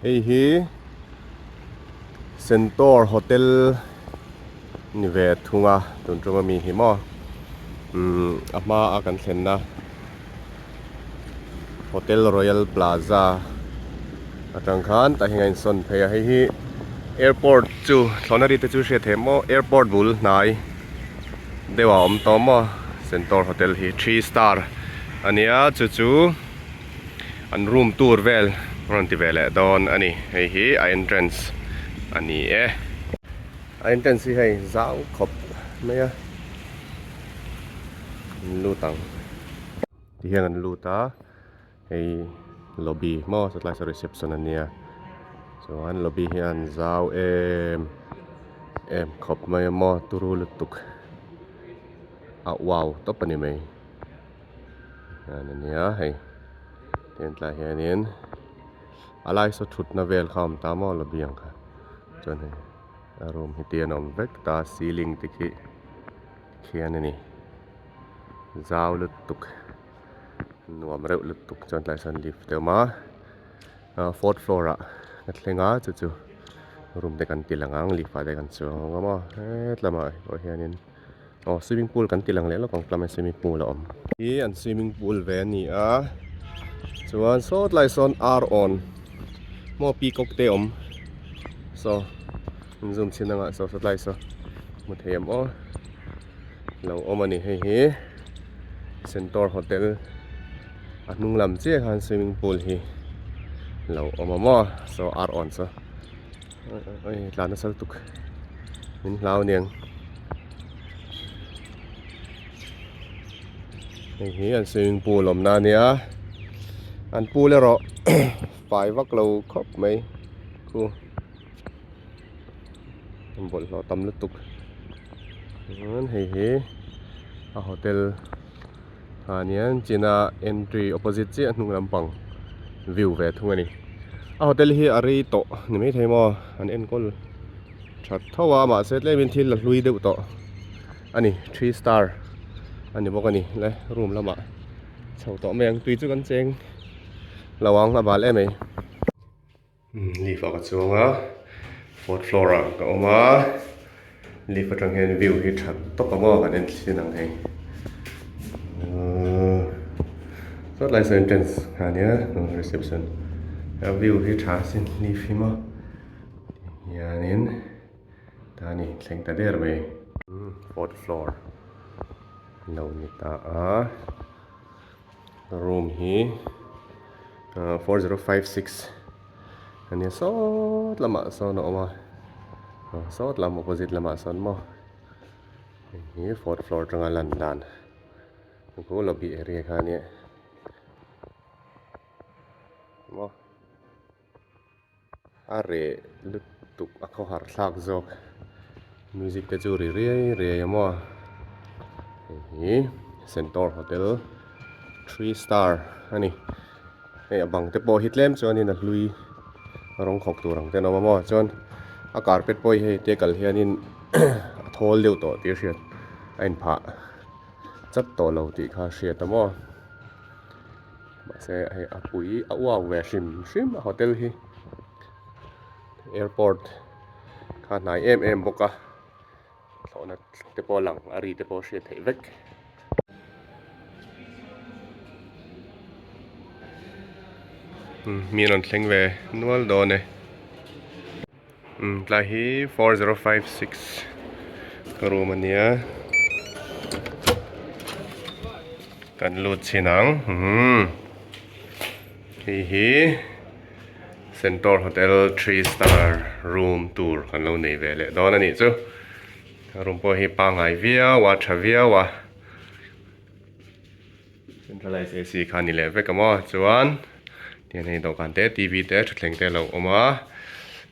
Hei hi Centaur Hotel ni ve thung a tun tum ami hi maw umm a hma a kan thlenna Hotel Royal Plaza atang khan tah hian a insawn phei a hei hi airport chu thlawhna ri te chu hriat theih maw airport bul hnai deuh a awm tawh maw Centaur Hotel hi three star a nia chu chu. An room tour vel rawn ti ve leh dawn a ni hei hi a entrance a ni e a entrance hi hei zau khawp mai a an lut ang ti hian an lut a hei lobby maw satlai saw reception a nia chuan lobby hian zau em em khawp mai a maw turu lutuk a wow tawp a ni mai. Hian a nia hei tin tlai hianin a lai saw thutna vel kha a awm ta maw lobby ang kha chuan hei a room hi te an awm vek ta ceiling te khi khian a ni zau lutuk nuam reuh lutuk chuan tlai sawn lift te a awm a ah fourth floor ah ka thleng a chu chu room te kan ti lang ang lift ah te kan chuang ang a maw hetlamah pawh hianin. Aw swimming pool kan ti lang leh lawk ang tlame swimming pool a awm. Hi an swimming pool ve a ni a chuan saw tlai sawn ar awn maw peacock te awm saw an zoom chhin anga saw saw tlai saw hmu thei em aw lo awm a ni hei hi Centaur hotel a hnung lam chiah khan swimming pool hi lo awm a maw saw ar awn saw. Oi tlan nasa lutuk min hlau aniang hei hi an swimming pool awmna ania an pool erawh fai vak lo khawp mai khu bawlhhlawh tam lutuk chuan hei hi a hotel ah nian china entry opposite chiah hnung lampang view ve thung a ni a hotel hi a rei tawh ni maithei maw an enkawl that tho a mahse tlemin thil a hlui deuh tawh a ni three star a ni bawk a ni le room lamah chho tawh mai ang tui chu kan cheng lo ang a bal em mai. Lift ah ka chuang a fourth floor ah ka awm a lift atang hian view hi tha tawp ang aw kan en thlir ang hei uhh sawtlai saw entrance kha ania reception a view hi tha asin lift hi maw hianin ta ni thleng ta der mai fourth floor lo ni ta a. Room hi 4056 ania sawt lamah sawn a awm a sawt lam opposite lamah sawn maw hei hi fourth floor atanga lan dan khu lobby area kha ania maw. A reh lutuk a khawhar thlak zawk music te chu ri riai riai a maw hei hi Centaur hotel three star a ni hei a bang te pawh hi tlem chuanin a hlui rawng khawk tur ang ten a awm a maw chuan a carpet pawh hi hei te kal hianin a thawl deuh tawh tih a hriat a inphah chat tawh lo tih kha a hriat a maw. Mahse hei a pui a uau ve hrim hrim a hotel hi airport kha hnai em em bawk a thlawhna te pawh a lang a ri te pawh a hriat theih vek. Mi an rawn thleng ve nual dawn e. Tlai hi 4056 room a nia kan lut chhin ang hei hi Centaur Hotel three star room tur kan lo nei ve leh dawn a nih chu room pawh hi pangngai viau a tha viau a Centralized AC kha ni leh vek a maw chuan tihian hei dawhkan te T V te thutthleng te a lo awm a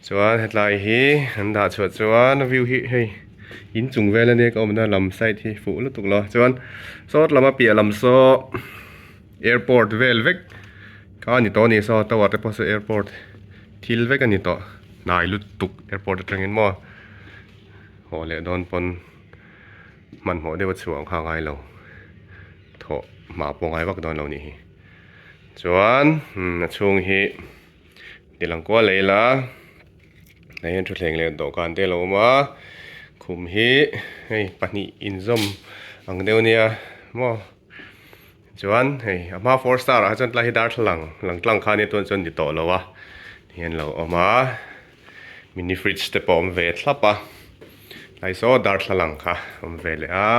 chuan hetlai hi an dah chhuah chuan a view hi hei inchung vel ania ka awmna lam side hi fuh lutuk lo chuan sawt lama piah lam saw airport vel vek kha a ni tawh a ni saw tower te pawh saw airport thil vek a ni tawh hnai lutuk airport atangin maw haw leh dawn pawn hmanhmawh deuh a chhuah ang kha a ngai lo. Thawh hma pawh ngai vak dawn lo nih hi. Chuan a chhung hi Ti lang kual leh ila tah hian thutthleng leh dawhkan te a lo awm a khum hi hei pahnih inzawm ang deuh ania maw chuan hei a hma four star ah chuan tlai hi darthlalang lang tlang kha ania tunah chuan ni tawh lo a tihian a lo awm a mini fridge te pawh a awm ve thlap a tlai saw darthlalang kha a awm ve leh a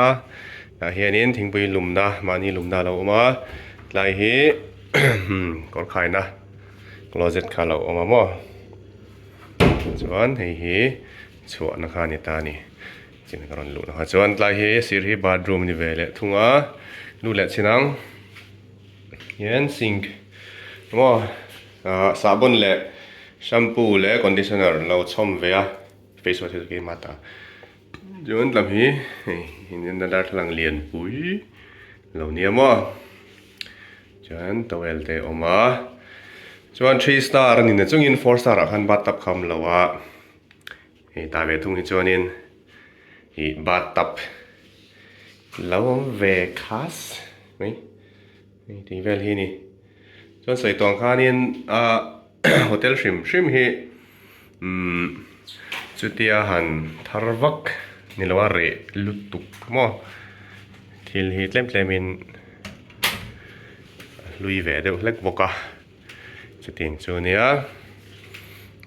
tah hianin thingpui lumna mahni lumna a lo awm a tlai hi kawr khaina. Closet kha a lo awm a maw chuan hei hi chhuahna kha a ni ta a ni chin ka rawn luh na kha chuan tlai hi sir hi bathroom a ni ve leh thung a lu leh chin ang hian sink maw ah sahbawn leh shampoo leh conditioner lo chhawm ve a face wash hi chu keimah ta chuan lam hi hei inenna darthlalang lianpui lo nia maw. Chuan towel te a awm a, chuan three star a ni na chungin four star ah khan bathtub kha a awm lo a, hei tah ve thung hi chuanin ih bathtub lo awm ve khas mai hei tih vel hi a ni. Chuan sawi tawh ang khanin ah hotel hrim hrim hi umm chutia han thar vak ni lo a reh lutuk maw thil hi tlem tlem in a hlui ve deuh hlek bawk a chutiang chu ania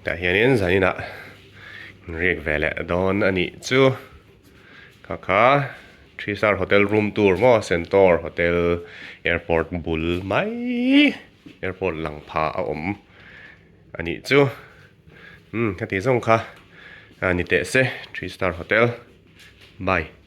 tah hianin zaninah riak ve leh dawn a nih chu. Kha kha three star hotel room tour maw centaur hotel airport bul mai airport lang pha a awm a nih chu umm heti zawng kha a ni teh se three star hotel bye.